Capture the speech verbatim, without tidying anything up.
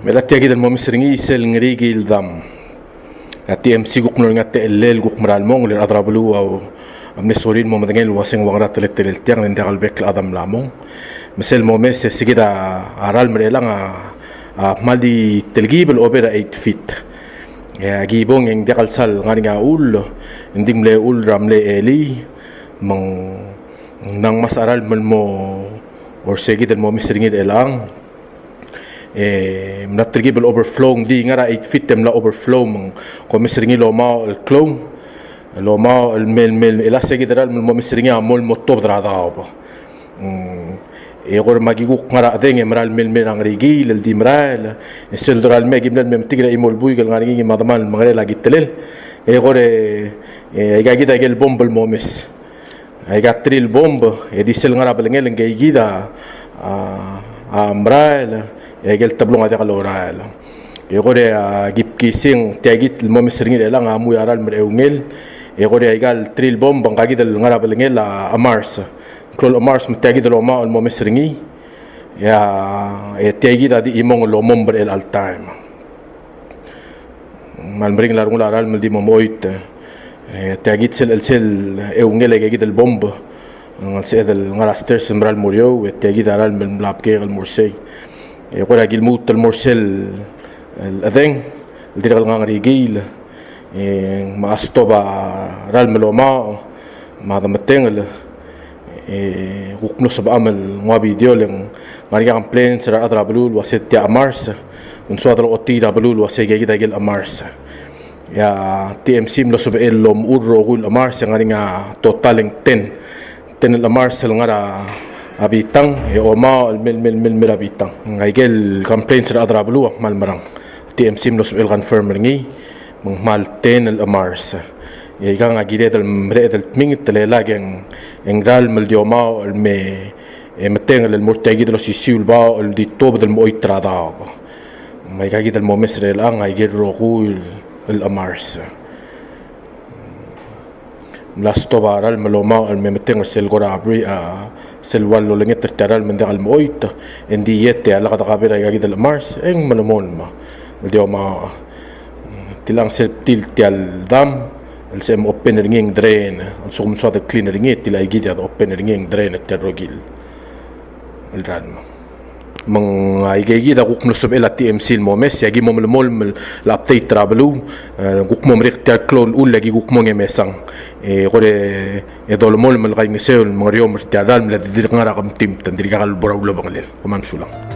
Me a tia kid el momes er ngii sel Ngerikiil Dam. A T M C kuk mlo er ngii a techellel kuk mera el mong, le a rechad er a beluu a mle sorir el mo medengei el uaseng ua ngera teletelel tiang, ng diak el bek el chad a mla mong. Me sel momes e se kid a ralm er chelechang a, a kmal di telkib el over a eight feet. E a kibong e ng diak el sal ngar er ngii a chull, ng di mle chull er a mle elii, me ng ngmasech a ralm el mo, or se kid el momes er ngii er chelechang. E mla telkib el overflow, ng di ngar er a eight feet e mla overflow, me ng komes er ngii el omaoch el klou, el omaoch el mei, mei, el a se kid a ralm el momes er ngii a mo, mo tuobed er a daob. Mm. E kora me aki kuk ngar er a chedeng e mera el mei, mei er a Ngerikiil el di merael, e sel dorael mei e ki mle metik er a chimo el buik el ngar er ngii me a demal el mengerel a kitelel. E kora e, e aika kid a ikel bomb el momes. Aika three el bomb, e di sel ngar er a belngel e ngikei kid a, a, a merael, e ikel teblong a diak lorael. E kora a kibkising, tia kid el momes er ngii er chelechang a mui a ralm er a eungel. E kora aika el three el bomb, ngika kid el ngar er a belngel a, a Mars. Klou el Mars, me tia kid el omaoch el momes er ngii. E a, e tia kid a di chimong el omomb er chelecha el taem. Me a lemeringel a rengul a ralm el di mo mechoit. E tia kid sel, el sel eungel e aika kid el bomb. Ng sebeched el ngar er a stairs el mera el mo er eou, e tia kid a ralm el mla bkek el mo er sei. E kora ki lmuut el mo er sel, el chedeng, el dirrek el ngar er a Ngerikiil. E me a stob a ralm el omaoch, me a demetengel, e kuk mlo sebecham el nguu a video le ng ngar er ngii a complaints er a rechad er a beluu el uase tia chemars, me ng soad el ochotii er a beluu el uase aika kid a ikel chemars. E a T M C a mlo sebechel el omechur el rokui el chemars, e ng ngar er ngii a total e ng ten. Ten el chemars el ngar er a bitang, e omaoch el mei, mei, mei, mei er a bitang. Ng aike el complaints er a rechad er a beluu a kmal merang. T M C a mlo sebechel el confirm er ngii, me ng kmal ten el chemars. E aikang a kired el mereched el tminget e le lak e ng, e ng ralm el di omaoch el me, e metengel el mo er tia kid el osisiu el baoch el di tuobed el mo choit er a daob. Me aika kid el momes er chelechang a ikel rokui el chemars. Mla stob a ralm el omaoch el me metengel sel kora bri-, a, sel ua lolenget er tia ralm me ng diak el mo choit, e ng di iet e a lak dekabai er aika kid el chemars, e ng melemolem el di omaoch. Tilechang sel btil tia el dam, el sebechem open er ngii e ng drain, a lsekum ng soad el clean er ngii, e tilechang aika kid a de open er ngii e ng drain er tia el rokui el ralm. Me ng aika kid a kuk mlo sebechel a T M C el momes, e aki mo melemolem el update er a beluu, e, kuk mo merek tia el klou el chull e aki kuk mo ngii a mesang. E kora e dolemolem el kaingeseu el mengeriom er tia el ralm el di dirk ngar er a kemtimt, e ng dirkak el bo er a ulebengelel. Kom kmal mesulang.